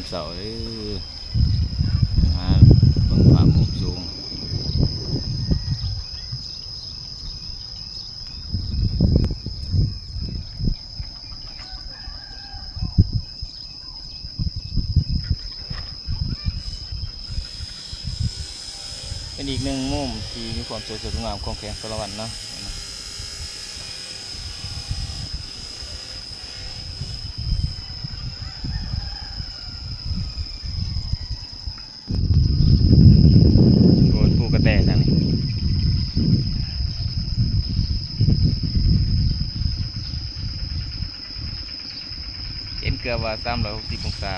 ເຊົ້າເດີ ຫາເບິ່ງພາບມຸມສູງ. ເປັນອີກໜຶ່ງມຸມທີ່ມີຄວາມສວຍສົດງົດງາມຂອງແຂວງສາລະວັນເນາະ. ໂອ້ຍ ພູກະແຕທາງນີ້ ເຫັນເກືອບວ່າສາມຮ້ອຍຫົກສິບອົງສາ.